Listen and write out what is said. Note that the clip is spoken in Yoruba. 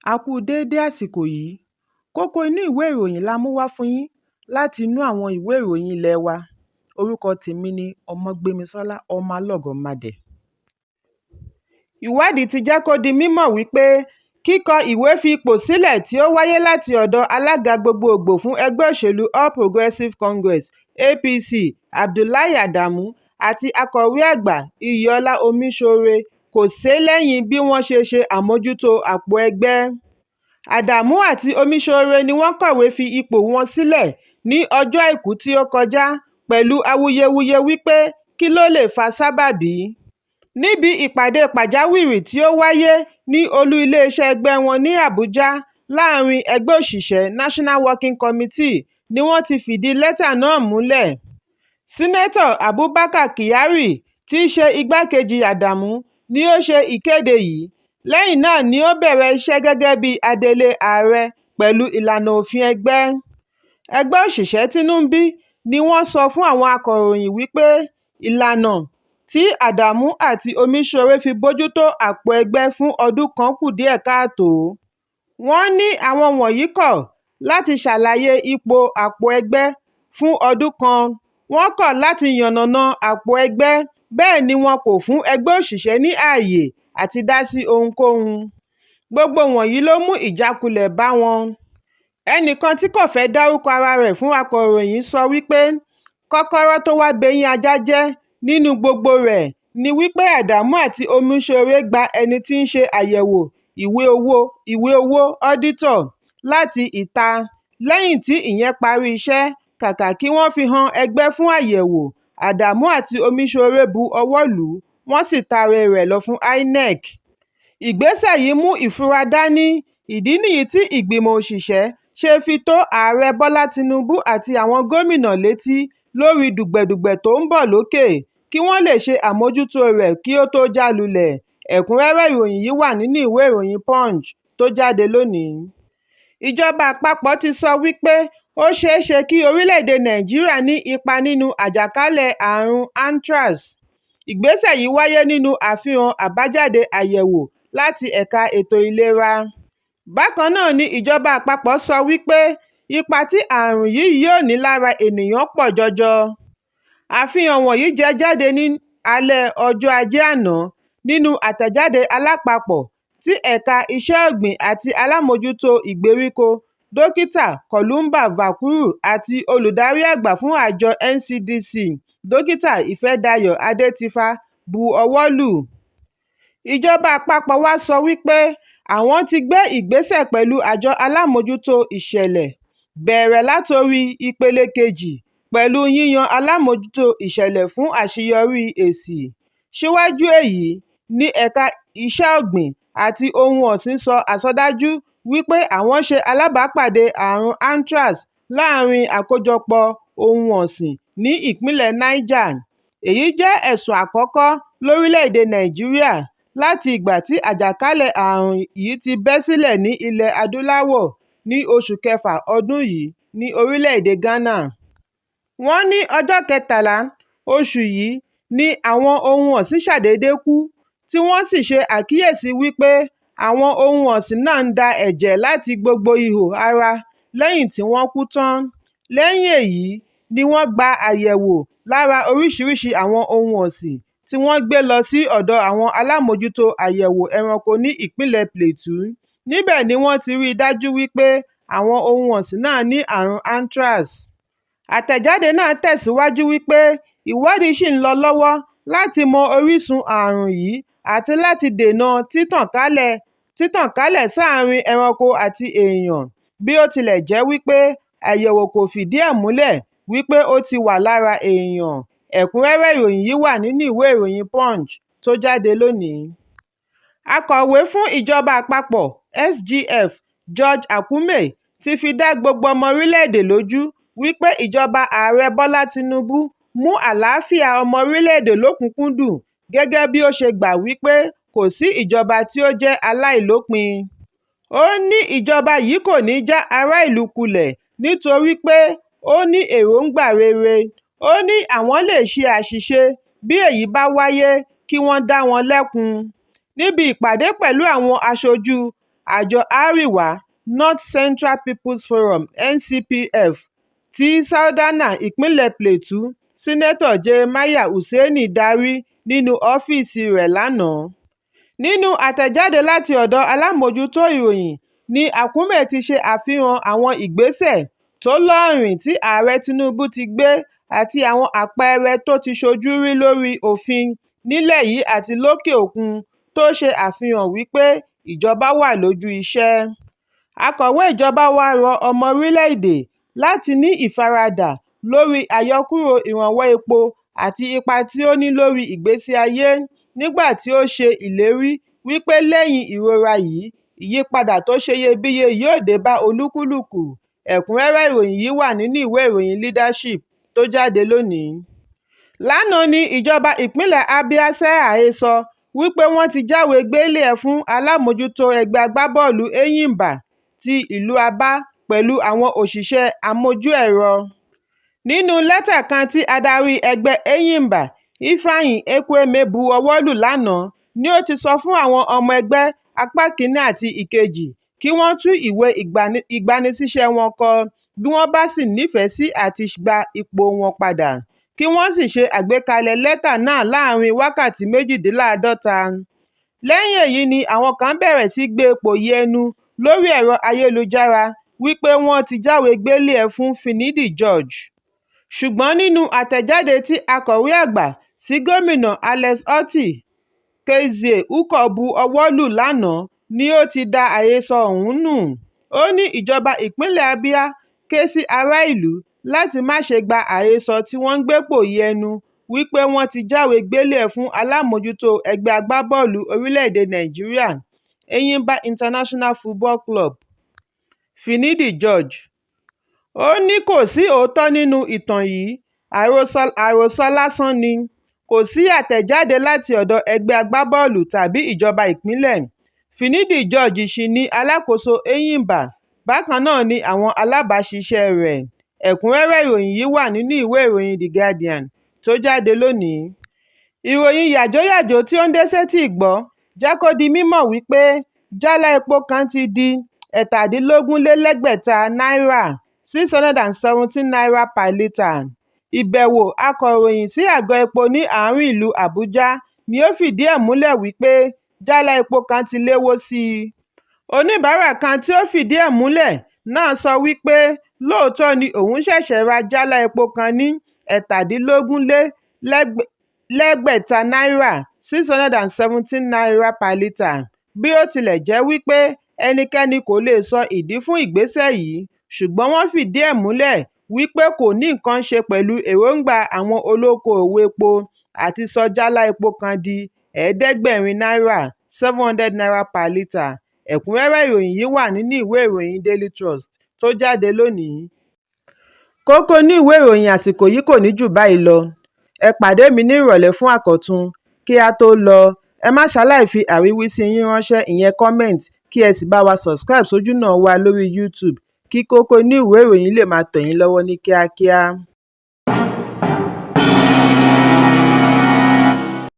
A kú déédé àsìkò yìí. Kókó inú ìwé ìròyìn la mú wá fún yín láti inú àwọn ìwé ìròyìn ilé wa. Orúkọ tèmi ni Ọmọgbémisọ́lá Ọmọlọ́gọ̀mádẹ. Ìwádìí ti jẹ́ kó di mímọ̀ wípé kíkọ ìwé fi ipò sílẹ̀ tí ó wáyé láti ọ̀dọ̀ alága gbogboògbò fún ẹgbẹ́ òṣèlú All Progressive Congress (APC) Abdullahi Adamu àti akọ̀wé àgbà Iyiola Omisore kò sé lẹ́yìn bí wọ́n ṣe ṣe àmójútó àpò ẹgbẹ́. Adamu àti Omiṣore ni wọ́n kọ̀wé fi ipò wọn sílẹ̀ ní ọjọ́ Àìkú tí ó kọjá pẹ̀lú awuyewuye wípé kí ló lè fa sábàbí. Níbi ìpàdé pàjáwìrì tí ó wáyé ní olú iléeṣẹ́ ẹgbẹ́ wọn ní Àbújá láàárín ẹgbẹ́ òṣìṣẹ́ National Working Committee ni wọ́n ti fìdí lẹ́tà náà múlẹ̀. Sínátọ̀ Abubakar Kyari tí í ṣe igbákejì Adamu ni ó ṣe ìkéde yìí, lẹ́yìn náà ni ó bẹ̀rẹ̀ iṣẹ́ gẹ́gẹ́ bí adelé ààrẹ pẹ̀lú ìlànà òfin ẹgbẹ́. Ẹgbẹ́ òṣìṣẹ́ tínú ń bí ní wọ́n sọ fún àwọn akọ̀ròyìn wípé ìlànà tí Adamu àti Omiṣore fi bójútó àpò ẹgbẹ́ fún ọdún kan kù díẹ̀ káàtó. Wọ́n ní àwọn wọ̀nyí kọ̀ láti ṣàlàyé ipò àpò ẹgbẹ́ fún ọdún kan, wọ́n kọ̀ láti yànnàná àpò ẹgbẹ́ bẹ́ẹ̀ ni wọn kò fún ẹgbẹ́ òṣìṣẹ́ ní ààyè àti dá sí ohunkóhun. Gbogbo wọ̀nyí ló mú ìjákulẹ̀ bá wọn. Ẹnìkan tí kò fẹ́ dárúkọ ara rẹ̀ fún akọ̀ròyìn sọ wípé kọ́kọ́rọ́ tó wá beyín ajá jẹ́ nínú gbogbo rẹ̀ ni wípé Adamu àti Omiṣore gba ẹni tí í ṣe àyẹ̀wò ìwé owó ọ́dítọ̀ láti ìta, lẹ́yìn tí ìyẹn parí iṣẹ́, kàkà kí wọ́n fi han ẹgbẹ́ fún àyẹ̀wò, Adamu àti Omiṣore bu ọwọ́ lù ú wọ́n sì taari rẹ̀ lọ fún INEC. Ìgbésẹ̀ yìí mú ìfura dání, ìdí nìyí tí ìgbìmọ̀ òṣìṣẹ́ ṣe fi tó Ààrẹ Bọ́lá Tinubu àti àwọn gómìnà létí lórí dùgbẹ̀dùgbẹ̀ tó ń bọ̀ lókè kí wọ́n lè ṣe àmójútó rẹ̀ kí ó tó já lulẹ̀. Ẹ̀kúnrẹ́rẹ́ ìròyìn yìí wà nínú ìwé ìròyìn Punch tó jáde lónìí. Ìjọba àpapọ̀ ti sọ wípé ó ṣeé ṣe kí orílẹ̀-èdè Nàìjíríà ní ipa nínú àjàkálẹ̀ àrùn anthrax. Ìgbésẹ̀ yìí wáyé nínú àfihàn àbájáde àyẹ̀wò láti ẹ̀ka ètò ìlera. Bákan náà ni ìjọba àpapọ̀ sọ wípé ipa tí àrùn yìí yóò ní lára ènìyàn pọ̀ jọjọ. Àfihàn wọ̀nyí jẹ jáde ní alẹ́ ọjọ́ Ajé àná nínú àtẹ̀jáde alápapọ̀ tí ẹ̀ka iṣẹ́ ọ̀gbìn àti alámòjútó ìgbèríko Dókítà Columba Valkuru àti olùdarí àgbà fún àjọ NCDC Dókítà Ifedayo Adetifa bu ọwọ́ lù. Ìjọba àpapọ̀ wá sọ wípé àwọn ti gbé ìgbésẹ̀ pẹ̀lú àjọ alámòjútó ìṣẹ̀lẹ̀ bẹ̀rẹ̀ láti orí ìpele kejì pẹ̀lú yíyan alámòjútó ìṣẹ̀lẹ̀ fún àṣeyọrí èsì. Síwájú èyí ní ẹ̀ka iṣẹ́ ọ̀gbìn àti ohun ọ̀sìn sọ àsọdájú wípé àwọn ṣe alábàápàdé àrùn anthrax láàárín àkójọpọ̀ ohun ọ̀sìn ní ìpínlẹ̀ Niger. Èyí jẹ́ ẹ̀sùn àkọ́kọ́ lórílẹ̀ èdè Nàìjíríà láti ìgbà tí àjàkálẹ̀ àrùn yìí ti bẹ́ sílẹ̀ ní Ilẹ̀ Adúláwọ̀ ní oṣù kẹfà ọdún yìí ní orílẹ̀ èdè Ghana. Wọ́n ní ọjọ́ 13 oṣù yìí ni àwọn ohun ọ̀sìn ṣàdédé kú tí wọ́n sì ṣe àkíyèsí wípé àwọn ohun ọ̀sìn náà ń da ẹ̀jẹ̀ láti gbogbo ihò ara lẹ́yìn tí wọ́n kú tán. Lẹ́yìn èyí ni wọ́n gba àyẹ̀wò lára oríṣiríṣi àwọn ohun ọ̀sìn tí wọ́n gbé lọ sí ọ̀dọ̀ àwọn alámòjútó àyẹ̀wò ẹranko ní ìpínlẹ̀ Plateau, níbẹ̀ ni wọ́n ti rí dájú wípé àwọn ohun ọ̀sìn náà ní àrùn anthrax. Àtẹ̀jáde náà tẹ̀síwájú wípé ìwádìí ṣì ń lọ lọ́wọ́ láti mọ orísun àrùn yìí àti láti dènà títànkálẹ̀ sáàrin ẹranko àti èèyàn, bí ó tilẹ̀ jẹ́ wípé àyẹ̀wò kò fìdí ẹ̀ múlẹ̀ wípé ó ti wà lára èèyàn. Ẹ̀kúnrẹ́rẹ́ ìròyìn yìí wà nínú ìwé ìròyìn Punch tó jáde lónìí. Akọ̀wé fún ìjọba àpapọ̀ SGF, George Akume ti fi dá gbogbo ọmọ orílẹ̀-èdè lójú wípé ìjọba Ààrẹ Bọ́lá Tinubu mú àlàáfíà ọmọ orílẹ̀-èdè lọ́kùnkúndùn gẹ́gẹ́ bí ó ṣe gbà wípé kò sí ìjọba tí ó jẹ́ aláìlópin. Ó ní ìjọba yìí kò ní já ará ìlú kulẹ̀ nítorí pé ó ní èròńgbà rere. Ó ní àwọn lè ṣe àṣìṣe, bí èyí bá wáyé kí wọ́n dá wọn lẹ́kun. Níbi ìpàdé pẹ̀lú àwọn aṣojú Àjọ Arewa North Central People's Forum (NCPF) ti Sardauna Ìpínlẹ̀ Plateau, Sínátọ̀ Jeremiah Useni darí nínú ọ́fíìsì rẹ̀ lánàá. Nínú àtẹ̀jáde láti ọ̀dọ̀ alámòjútó ìròyìn ní Akume ti ṣe àfihàn àwọn ìgbésẹ̀ tó lóòrìn tí Ààrẹ Tinubu ti gbé àti àwọn àpẹẹrẹ tó ti ṣojú rí lórí òfin nílẹ̀ yìí àti lókè òkun tó ṣe àfihàn wípé ìjọba wà lójú iṣẹ́. Akọ̀wé ìjọba wá rọ ọmọ orílẹ̀ èdè láti ní ìfaradà lórí àyọkúrò ìrànwọ́ epo àti ipa tí ó ní lórí ìgbésí ayé nígbà tí ó ṣe ìlérí wípé lẹ́yìn ìrora yìí, ìyípadà tó ṣeyebíye yóò dé bá olúkúlùkù. Ẹ̀kúnrẹ́rẹ́ ìròyìn yìí wà nínú ìwé ìròyìn Leadership tó jáde lónìí. Lánàá ní ìjọba ìpínlẹ̀ Abia ṣẹ àhesọ wípé wọ́n ti jáwèé-gbélé-ẹ̀ fún alábòójútó ẹgbẹ́ agbábọ́ọ̀lù Enyimba ti ìlú Aba pẹ̀lú àwọn òṣìṣẹ́ amójú-ẹ̀rọ. Nínú lẹ́tà kan tí adarí ẹgbẹ́ Enyimba Ifeanyi Ekwueme bu ọwọ́ lù lánàá ni ó ti sọ fún àwọn ọmọ ẹgbẹ́ apá kìíní àti ìkejì kí wọ́n tún ìwé ìgbanisíṣẹ́ wọn kọ bí wọ́n bá ṣì nífẹ̀ẹ́ sí àti gba ipò wọn padà, kí wọ́n sì ṣe àgbékalẹ̀ lẹ́tà náà láàárín wákàtí 48. Lẹ́yìn èyí ni àwọn kan bẹ̀rẹ̀ sí gbé pòyì ẹnu lórí ẹ̀rọ ayélujára wípé wọ́n ti jáwèé-gbélé-ẹ̀ fún Finidi George. Ṣùgbọ́n nínú àtẹ̀jáde tí Akọ̀wé Àgbà sí Gómìnà Alex Otti, Kezzie Uko bu ọwọ́ lù lánàá ni ó ti da àhesọ ọ̀hún nù. Ó ní ìjọba ìpínlẹ̀ Abia ké sí ará ìlú láti má ṣe gba àhesọ tí wọ́n ń gbé pòyì ẹnu wípé wọ́n ti jáwèé-gbélé-ẹ̀ fún alábòójútó ẹgbẹ́ agbábọ́ọ̀lù orílẹ̀ èdè Nàìjíríà Enyimba International Football Club, Finidi George. Ó ní kò sí òótọ́ nínú ìtàn yìí, àròsọ lásán ni, kò sí àtẹ̀jáde láti ọ̀dọ̀ ẹgbẹ́ agbábọ́ọ̀lù tàbí ìjọba ìpínlẹ̀. Finidi George ṣì ni alákòóso Enyimba bákan náà ni àwọn alábàáṣiṣẹ́ rẹ̀. Ẹ̀kúnrẹ́rẹ́ ìròyìn yìí wà nínú ìwé ìròyìn The Guardian tó jáde lónìí. Ìròyìn yàjóyàjó tí ó ń dé sétí-ìgbọ́ jẹ́ kó di mímọ̀ wípé jálá epo kan ti di 617 náírà (N617 per litre). Ìbẹ̀wò akọ̀ròyìn sí àgọ́ epo ní àárín ìlú Àbújá ni ó fìdí ẹ̀ múlẹ̀ wípé jálá epo kan ti léwó síi. Oníbàárà kan tí ó fìdí ẹ̀ múlẹ̀ náà sọ wípé lóòótọ́ ni òun ṣẹ̀ṣẹ̀ ra jálá epo kan ní 617 náírà (N617 per litre), bí ó tilẹ̀ jẹ́ wípé ẹnikẹ́ni kò le è sọ ìdí fún ìgbésẹ̀ yìí, ṣùgbọ́n wọ́n fìdí ẹ̀ múlẹ̀ wípé kò ní nǹkan ṣe pẹ̀lú èròńgbà àwọn olókoòwò epo àti sọ jálá epo kan di 700 náírà (N700 per litre). Ẹ̀kúnrẹ́rẹ́ ìròyìn yìí wà nínú ìwé ìròyìn Daily Trust tó jáde lónìí. Kókó inú ìwé ìròyìn àsìkò yìí kò ní jù báyìí lọ, ẹ pàdé mi ní ìrọ̀lẹ́ fún àkọ́tún, kí á tó lọ, ẹ má ṣaláì fi àríwísí yín ránṣẹ́ ìyẹn comment kí ẹ sì bá wa subscribe sójúnà wa lórí YouTube kí kókó inú ìwé ìròyìn lè máa tẹ̀ yín lọ́wọ́ ní kíákíá.